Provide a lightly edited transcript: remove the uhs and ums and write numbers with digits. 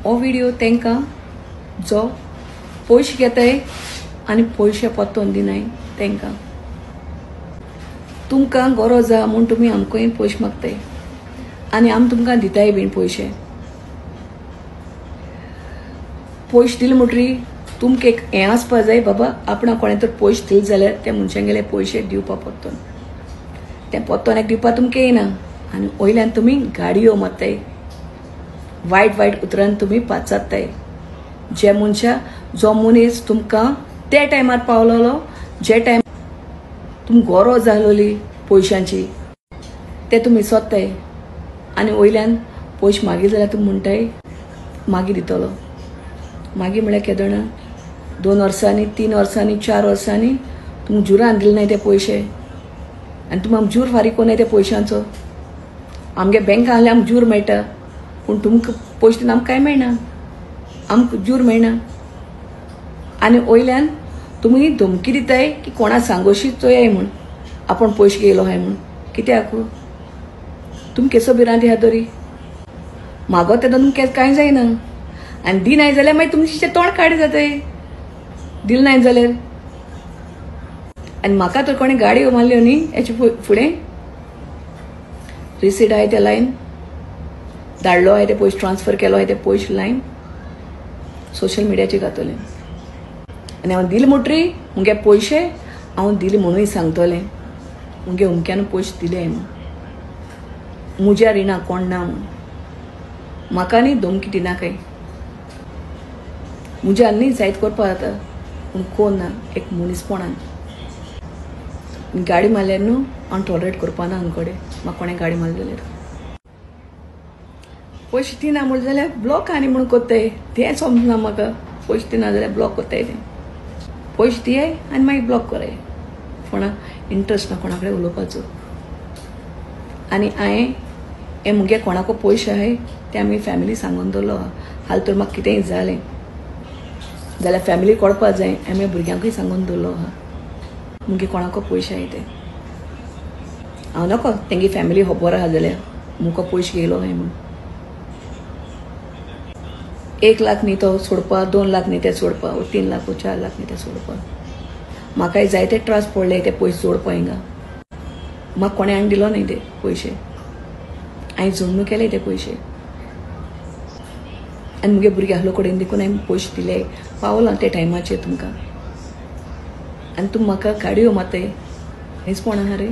हो व्हिडिओ तांकां जो पयशे घेताय आनी पयशे परतून दिनाय तांकां. तुमकां गरज आहा म्हूण तुमी आमकांय पयशे मागताय आनी आमी तुमकां दिताय बीन पयशे. पयशे दिले म्हणटरी तुमकां एक हें आसपा जाय, बाबा आपणा कोणें तर पयशे दिले जाल्यार त्या मनशांगेले पयशे दिवपा परतून, तें परतून एक दिवपा तुमकां येना. आनी वयल्यान तुमी गाडयो मारताय, वायट वायट उतरान तुमी पाचारताय. जे मनशा जो मनीस तुमकां त्या टायमार पावलोलो, जे टायम तुमकां गरज जालोली पयशांची, ते तुमी सोदताय आनी वयल्यान पयशे मागीर जाल्यार तुमी म्हणटाय मागीर दितलो. मागीर म्हळ्यार केदोना 2 वर्सांनी 3 वर्सांनी 4 वर्सांनी तुमकां जुरान दिले नाय ते पयशे आनी तुमी आमकां जूर फारीक कोन्नाय ते पयशांचो. आमगे बँका आहल्यार आमकां जूर मेळटा, पूण तुमकां पयशे दिवन आमकां कांय मेळना, आमकां जूर मेळना. आनी वयल्यान तुमी धमकी दिताय की कोणा सांगोशी चोयाय म्हूण आपूण पयशे घेयलो हाय म्हूण. कित्याक तुमी केसो भिरांत ह्या तरी मागो तेन्ना तुमकां कांय जायना आनी दिनाय जाल्यार मागीर तुमचें तोंड काडे जाताय दिल नाय जाल्यार. आनी म्हाका तर कोणें गाडयो मारल्यो न्ही हेचे फुडें रिसीट आहाय ते लायन धाडलो आहाय ते पयशे ट्रान्सफर केलो आहाय ते पयशे लायन सोशल मिडियाचेर घातलें. आनी हांव दिले म्हणटरी मुगे पयशे हांव दिले म्हणूय सांगतलें, मुगे अमक्यान पयशे दिले म्हूण, मुज्या रिणा कोण ना म्हूण. म्हाका न्ही धमकी दिनाकाय, मुज्यान न्ही जायत करपा जाता पूण कोण ना एक मनीसपणान. गाडी मारल्यार न्हू हांव टॉलरेट करपा ना आमकडे, म्हाका कोणें गाडी मारली जाल्यार. पयशे दिना म्हण जाल्यार ब्लॉक आनी म्हूण कोत्ताय तें समजना म्हाका. पयशे दिना जाल्यार ब्लॉक कोत्ताय तें, पयशे दियाय आनी मागीर ब्लॉक कराय. कोणाक इंट्रस्ट ना कोणा कडेन उलोवपाचो. आनी हांवें हे मुगे कोणाको पयशे आहाय ते आमी फॅमिली सांगून दवरलो. हाल तर म्हाका कितेंय जालें जाल्यार फॅमिली कळपा जाय, आमी भुरग्यांकूय सांगून दवरलो आहा मुगे कोणाको पयशे आहाय ते. हांव नको तेंगे फॅमिली खबर आहा जाल्यार मुको पयशे घेयलो आहाय म्हूण. 1 लाख न्ही तो सोडपा, 2 लाख न्ही ते सोडपा, वो 3 लाख वो 4 लाख न्ही ते सोडपा. म्हाकाय जायते त्रास पडले ते पयशे जोडपा हिंगा. म्हाका कोणें हाडून दिलो न्ही ते पयशे, हांवें जोडणू केले ते पयशे. आनी मुगे भुरगे आहलो कडेन देखून हांवें पयशे दिले पावलां ते टायमाचेर तुमकां. आनी तुमी म्हाका गाडयो मारताय हेंचपण आहा रे.